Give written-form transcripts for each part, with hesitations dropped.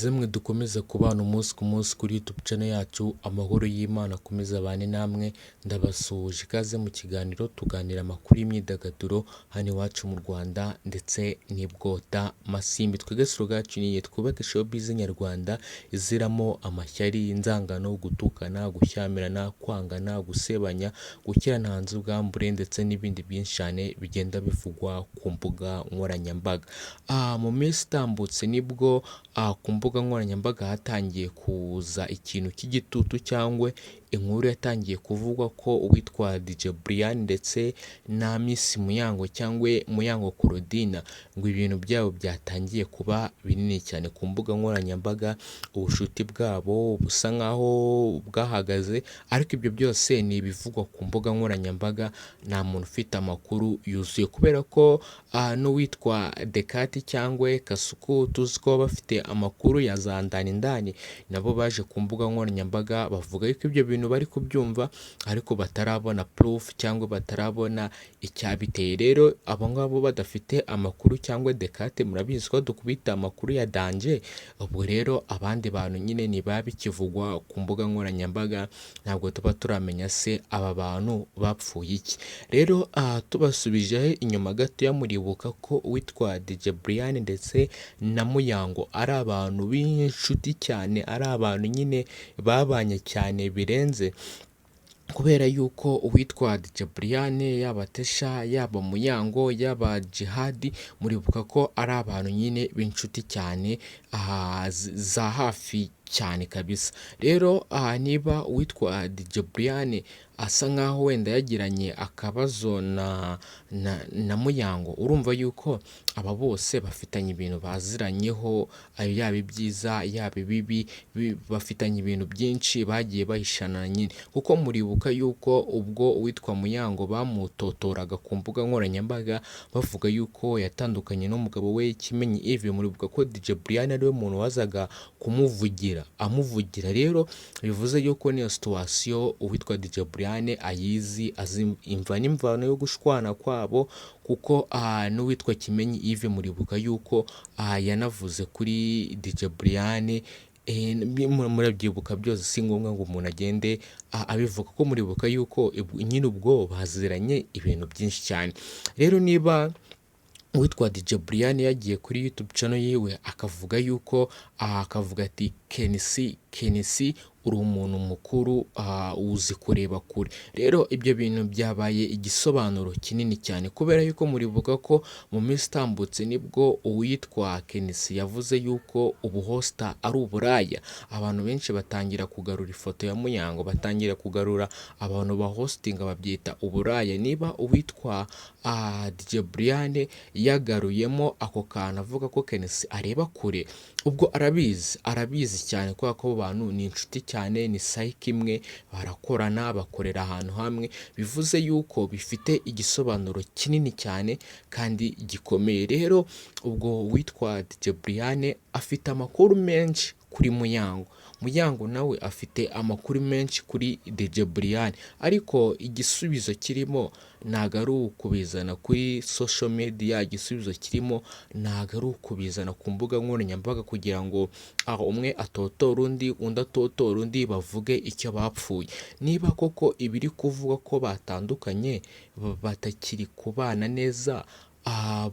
Guys, mwe dukomeza kubana umunsi ku munsi kuri YouTube channel yacu, amahoro y'Imana akomeze abane namwe. Ndabasuhuje, ikaze mu kiganiro tuganira amakuru y'imyidagaduro hano iwacu mu Rwanda ndetse n'ibwota masimbi. Twebwe slogan yacu ni twubake showbiz nyarwanda iziramo amashyari, inzangano, gutukana, gushyamirana, kwangana, gusebanya, gushyirana hanze ubwambure ndetse n'ibindi byinshi cyane bigenda bivugwa ku mbuga nkoranyambaga. Mu minsi itambutse nibwo ku mbuga nkoranyambaga hatangiye kuza ikintu cy'igitutu cyangwa inkuru yatangiye kuvugwa ko uwitwa DJ Brian ndetse na Miss Muyango cyangwa Muyango Claudine ngo ibintu byabo byatangiye kuba binini cyane ku mbuga nkoranyambaga, ubushuti bwabo busa nkaho bwahagaze, ariko ibyo byose ni ibivugwa ku mbuga nkoranyambaga, nta muntu ufite amakuru yuzuye kubera ko n'uwitwa Dekati cyangwa Kasuku tuzi ko bafite amakuru ya za ndani ndani, nabo baje ku mbuga nkoranyambaga bavuga yuko ibyo bintu bari kubyumva ariko batarabona proof cyangwa batarabona icyabiteye. Rero abo ngabo badafite amakuru cyangwa Dekate murabizi ko dukubita amakuru ya danger, ubwo rero abandi bantu nyine niba bikivugwa ku mbuga nkoranyambaga ntabwo tuba turamenya se aba bantu bapfuye iki. Rero tubasubijeho inyuma gatoya, muribuka ko uwitwa DJ Brian ndetse na Muyango ari abantu b'inshuti cyane, ari abantu nyine babanye cyane birenze, kubera yuko uwitwa DJ Brian, yaba Tesha, yaba Muyango, yaba Djihad, muribuka ko ari abantu nyine b'inshuti cyane za hafi cyane kabisa. Rero niba uwitwa DJ Brian asa nkaho wenda yagiranye akabazo na Muyango, urumva yuko aba bose bafitanye ibintu baziranyeho, yaba ibyiza yaba ibibi, bafitanye ibintu byinshi bagiye bahishana nyine, kuko muribuka yuko ubwo uwitwa Muyango bamutotoraga ku mbuga nkoranyambaga bavuga yuko yatandukanye n'umugabo we Kimenyi Yves, muribuka ko DJ Brian ariwe muntu wazaga kumuvugira, amuvugira. Rero bivuze yuko n'iyo situation uwitwa DJ Brian ayizi, azi imva n'imvano yo gushwana kwabo, kuko n'uwitwa Kimenyi Yves muribuka yuko yanavuze kuri DJ Brian, murabyibuka byose, si ngombwa ngo umuntu agende abivuga, kuko muribuka yuko nyine ubwo baziranye ibintu byinshi cyane. Rero niba uwitwa DJ Brian yagiye kuri YouTube channel yiwe akavuga yuko akavuga ati KNC, KNC uri umuntu mukuru, uzi kureba kure. Rero ibyo bintu byabaye igisobanuro kinini cyane, kubera yuko muribuka ko mu minsi itambutse nibwo uwitwa KNC yavuze yuko ubuhosta ari uburaya, abantu benshi batangira kugarura ifoto ya Muyango, batangira kugarura abantu bahostinga babyita uburaya. Niba uwitwa DJ Brian yagaruyemo ako kantu avuga ko KNC areba kure, ubwo arabizi, arabizi cyane kubera ko abo bantu ni inshuti cyane, ni sayike imwe, barakorana, bakorera ahantu hamwe, bivuze yuko bifite igisobanuro kinini cyane kandi gikomeye. Rero ubwo uwitwa DJ Brian afite amakuru menshi kuri Muyango, Muyango nawe afite amakuru menshi kuri DJ Brian, ariko igisubizo kirimo ntabwo ari ukubizana kuri social media, igisubizo kirimo ntabwo ari ukubizana ku mbuga nkoranyambaga kugira ngo aho umwe atotore undi, undi atotore undi, bavuge icyo bapfuye. Niba koko ibiri kuvugwa ko batandukanye batakiri kubana neza,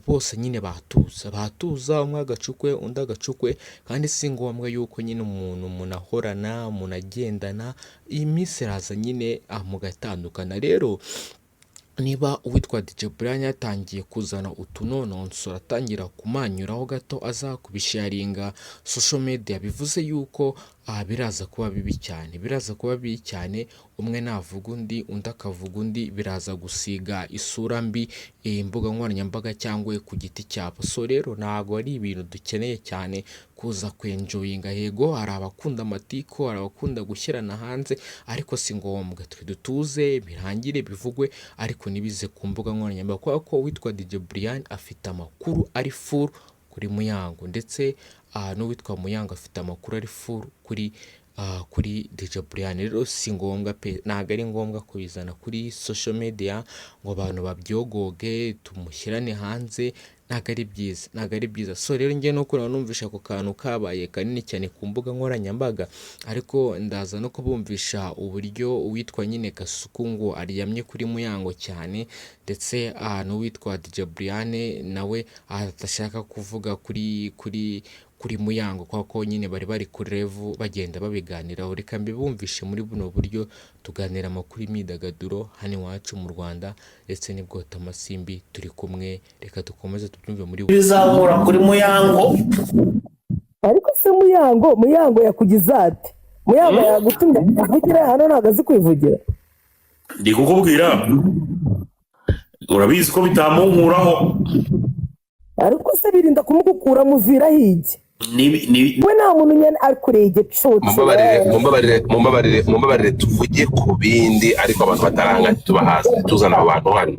bose nyine batuza, batuza umwe agaca ukwe undi agaca ukwe, kandi si ngombwa yuko nyine umuntu munahorana, munagendana, iyi minsi iraza nyine mugatandukana. Rero niba uwitwa DJ Brian yatangiye kuzana utunononsoro, atangira kumanyuraho gato aza kubisharinga social media, bivuze yuko biraza kuba bibi cyane, biraza kuba bibi cyane, umwe navuga undi, undi akavuga undi, biraza gusiga isura mbi imbuga nkoranyambaga cyangwa ku giti cyabo. So rero ntabwo ari ibintu dukeneye cyane kuza kwenjoyinga, yego hari abakunda amatiku, hari abakunda gushyirana hanze, ariko si ngombwa, twe dutuze birangire bivugwe, ariko ntibize ku mbuga nkoranyambaga, kubera ko uwitwa DJ Brian afite amakuru ari full kuri Muyango, ndetse n'uwitwa Muyango afite amakuru ari full kuri DJ Brian. Rero si ngombwa pe, ntabwo ari ngombwa kubizana kuri social media ngo abantu babyogoge, tumushyirane hanze, ntabwo ari byiza, ntabwo ari byiza. So rero njye nuko numvisha ako kantu kabaye kanini cyane ku mbuga nkoranyambaga, ariko ndaza no kubumvisha uburyo uwitwa nyine Kasuku ngo aryamye kuri Muyango cyane, ndetse n'uwitwa DJ Brian nawe adashaka kuvuga kuri Muyango, kubera ko nyine bari kuri level bagenda babiganiraho. Reka mbibumvishe muri buno buryo, tuganira amakuru y'imyidagaduro hano iwacu mu Rwanda ndetse n'ibwotamasimbi, turi kumwe, reka dukomeze tubyumve muri Bizahura kuri Muyango. Ariko se Muyango yakugize ate? Muyango yagutumye kuvugira hano? Ntabwo azi kwivugira. Ndi kukubwira, urabizi ko bitamunkuraho. Ariko se birinda kumugukura, muvira hirya. We nta muntu nyine ari kureba igicucu. Mumbabarire, mumbabarire, mumbabarire, mumbabarire, tuvuge ku bindi, ariko abantu bataranga tubahaze, tuzana abo bantu hano.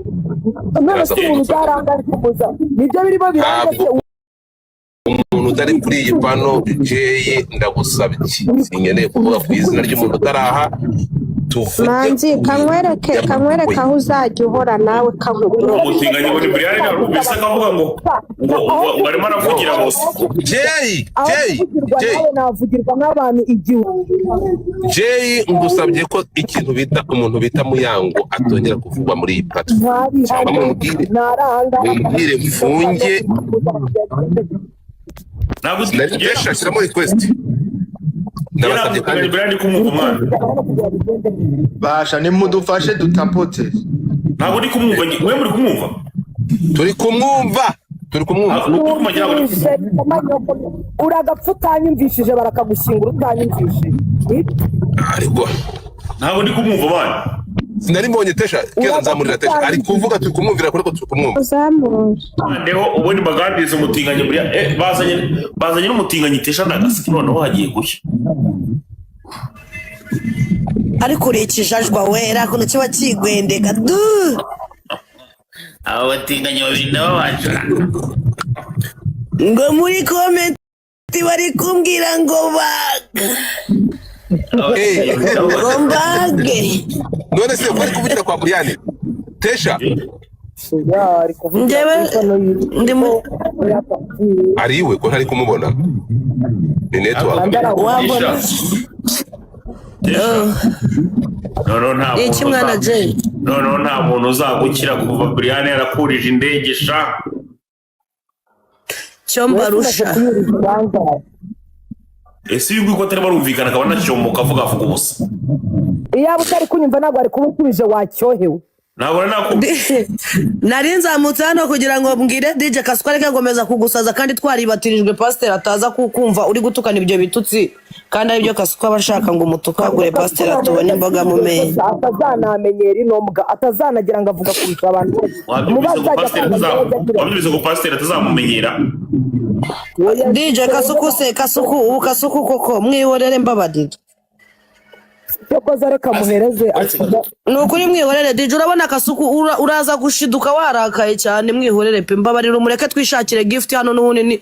None Biraza se umuntu kudufata. utaranga ari kumuza nibyo birimo biranga se? Ntabwo umuntu utari kuri iyi pano. Jay, ndagusabye, sinkeneye kuvuga ku izina ry'umuntu utaraha. Tuvuge Manzi, ku bintu kamwereke kamwereke by'amabuye. Aho uzajya uhora nawe kankubwira. Umutinganyi ngo ni Brian, narumvise akavuga ngo arimo aravugira bose. Jay, Aho Jay, kuvugirwa Jay, nawe, navugirwa nk'abantu igihumbi. Jay, ngusabye ko ikintu bita umuntu bita Muyango atongera kuvugwa muri iyi platform, Ntari cyangwa hano. mumubwire, Ntari ahangaha. mumubwire mfunge. Ntabwo Nari Tesha, shyiramo request, ndabasabye kandi. Brian, ndi kumwumva umwana. Basha, nimudufashe dutapote. Ntabwo ndi kumwumva. Mwe muri kumwumva? Turi kumwumva, turi kumwumva. Ntabwo ndi kumwumva, ntabwo ndi kumwumva. Uragapfa utanyumvishije, barakagushyingura utanyumvishije. Ariko Ntabwo ndi kumwumva bana. Sinari mbonye Tesha. Keza, nzamurira Tesha, ari kuvuga, turi kumwumvira kuri ko turi kumwumva. Uzamure. Noneho ubundi baganiriza umutinganyi buriya, bazanye n'umutinganyi Tesha na Gasiki, noneho hagiye gushya. Ariko uri ikijajwa wera, ukuntu kiba kigwendeka du. Abo batinganyi babiri nabo bacura. Ngo muri comment bari kumbwira ngo baga ngo mbage. None se ko ari kuvugira kwa Brian, Tesha? Ari kuvugira Njyewe kuri pano ndi mu Ari iwe ko ntari kumubona? Ni network. Wambona. Tesha, noneho nta Ni iki muntu mwana Jay? Noneho nta muntu uzagukira kuva Brian yarakurije indege sha. Cyo mbarusha. Ese uyu nguyu ko atarimo arumvikana, akaba anacyomoka, avuga avuga ubusa? Iyaba utari kunyumva, ntabwo wari kuba usubije, wacyohewe. Ntabwo nari nakumva. Nari nzamutse hano kugira ngo mbwire DJ Kasuku areke ngomeza kugusaza, kandi twaribatirijwe, pasiteri ataza kukumva uri gutukana ibyo bitutsi, kandi aribyo Kasuku aba ashaka ngo umutukagure, pasiteri atubone imboga mu menyo. Atazanamenyera ino mbwa, atazanagira ngo avuga kurusha abantu bose. Wabyumvise ngo pasiteri atazamumenyera? DJ Kasuku se, Kasuku ubu, Kasuku koko mwihorere, mbabarira. Cyokoza reka muhereze. Ni ukuri mwihorere, DJ. Urabona Kasuku uraza gushiduka warakaye cyane. Mwihorere pe, mbabarira, umureke twishakire gift hano n'ubundi ni